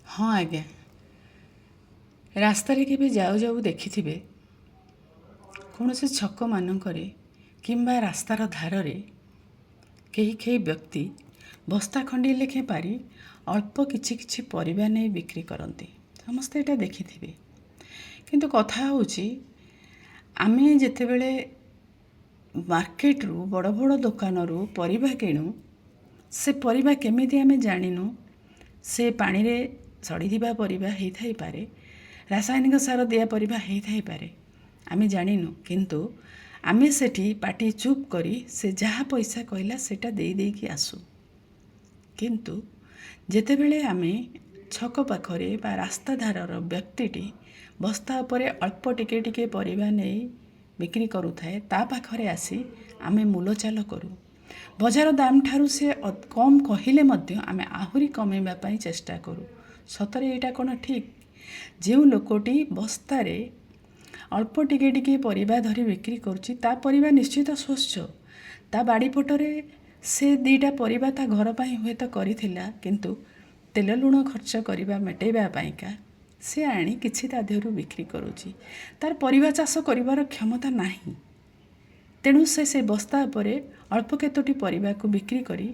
ହଁ ଆଜ୍ଞା, ରାସ୍ତାରେ କେବେ ଯାଉ ଯାଉ ଦେଖିଥିବେ, କୌଣସି ଛକମାନଙ୍କରେ କିମ୍ବା ରାସ୍ତାର ଧାରରେ କେହି କେହି ବ୍ୟକ୍ତି ବସ୍ତା ଖଣ୍ଡିଏ ଲେଖାଏଁ ପାରି ଅଳ୍ପ କିଛି କିଛି ପରିବା ନେଇ ବିକ୍ରି କରନ୍ତି। ସମସ୍ତେ ଏଇଟା ଦେଖିଥିବେ। କିନ୍ତୁ କଥା ହେଉଛି, ଆମେ ଯେତେବେଳେ ମାର୍କେଟରୁ, ବଡ଼ ବଡ଼ ଦୋକାନରୁ ପରିବା କିଣୁ, ସେ ପରିବା କେମିତି ଆମେ ଜାଣିନୁ। ସେ ପାଣିରେ ସଢ଼ିଥିବା ପରିବା ହେଇଥାଇପାରେ, ରାସାୟନିକ ସାର ଦିଆ ପରିବା ହେଇଥାଇପାରେ, ଆମେ ଜାଣିନୁ। କିନ୍ତୁ ଆମେ ସେଠି ପାଟି ଚୁପ୍ କରି ସେ ଯାହା ପଇସା କହିଲା ସେଇଟା ଦେଇ ଦେଇକି ଆସୁ। କିନ୍ତୁ ଯେତେବେଳେ ଆମେ ଛକ ପାଖରେ ବା ରାସ୍ତା ଧାରର ବ୍ୟକ୍ତିଟି ବସ୍ତା ଉପରେ ଅଳ୍ପ ଟିକେ ଟିକେ ପରିବା ନେଇ ବିକ୍ରି କରୁଥାଏ, ତା ପାଖରେ ଆସି ଆମେ ମୂଲଚାଲ କରୁ। ବଜାର ଦାମ ଠାରୁ ସେ କମ୍ କହିଲେ ମଧ୍ୟ ଆମେ ଆହୁରି କମେଇବା ପାଇଁ ଚେଷ୍ଟା କରୁ। ସତରେ ଏଇଟା କ'ଣ ଠିକ୍? ଯେଉଁ ଲୋକଟି ବସ୍ତାରେ ଅଳ୍ପ ଟିକେ ଟିକେ ପରିବା ଧରି ବିକ୍ରି କରୁଛି, ତା ପରିବା ନିଶ୍ଚିତ ସ୍ୱଚ୍ଛ। ତା ବାଡ଼ି ପଟରେ ସେ ଦୁଇଟା ପରିବା ତା ଘର ପାଇଁ ହୁଏତ କରିଥିଲା, କିନ୍ତୁ ତେଲ ଲୁଣ ଖର୍ଚ୍ଚ କରିବା ମେଣ୍ଟେଇବା ପାଇଁକା ସେ ଆଣି କିଛି ତା ଦେହରୁ ବିକ୍ରି କରୁଛି। ତାର ପରିବା ଚାଷ କରିବାର କ୍ଷମତା ନାହିଁ, ତେଣୁ ସେ ସେ ବସ୍ତା ଉପରେ ଅଳ୍ପ କେତୋଟି ପରିବାକୁ ବିକ୍ରି କରି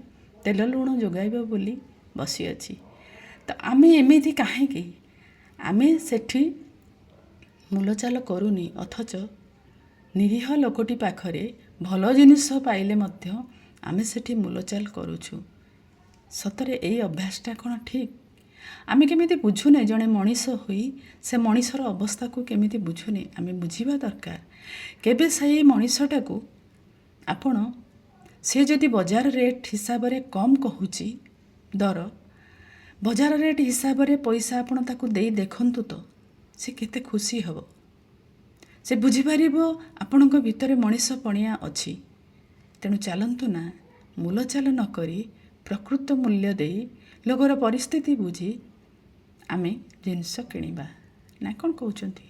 ତେଲ ଲୁଣ ଯୋଗାଇବ ବୋଲି ବସିଅଛି। ତ ଆମେ ଏମିତି କାହିଁକି ଆମେ ସେଠି ମୂଲଚାଲ କରୁନି, ଅଥଚ ନିରୀହ ଲୋକଟି ପାଖରେ ଭଲ ଜିନିଷ ପାଇଲେ ମଧ୍ୟ ଆମେ ସେଠି ମୂଲଚାଲ କରୁଛୁ? ସତରେ ଏଇ ଅଭ୍ୟାସଟା କ'ଣ ଠିକ୍? ଆମେ କେମିତି ବୁଝୁନେ? ଜଣେ ମଣିଷ ହୋଇ ସେ ମଣିଷର ଅବସ୍ଥାକୁ କେମିତି ବୁଝୁନେ? ଆମେ ବୁଝିବା ଦରକାର। କେବେ ସେଇ ମଣିଷଟାକୁ ଆପଣ, ସେ ଯଦି ବଜାର ରେଟ୍ ହିସାବରେ କମ୍ କହୁଛି ଦର, ବଜାର ରେଟ୍ ହିସାବରେ ପଇସା ଆପଣ ତାକୁ ଦେଇ ଦେଖନ୍ତୁ ତ, ସେ କେତେ ଖୁସି ହେବ। ସେ ବୁଝିପାରିବ ଆପଣଙ୍କ ଭିତରେ ମଣିଷ ପଣିଆ ଅଛି। ତେଣୁ ଚାଲନ୍ତୁ ନା, ମୂଲଚାଲ ନ କରି ପ୍ରକୃତ ମୂଲ୍ୟ ଦେଇ, ଲୋକର ପରିସ୍ଥିତି ବୁଝି ଆମେ ଜିନିଷ କିଣିବା ନା, କ'ଣ କହୁଛନ୍ତି?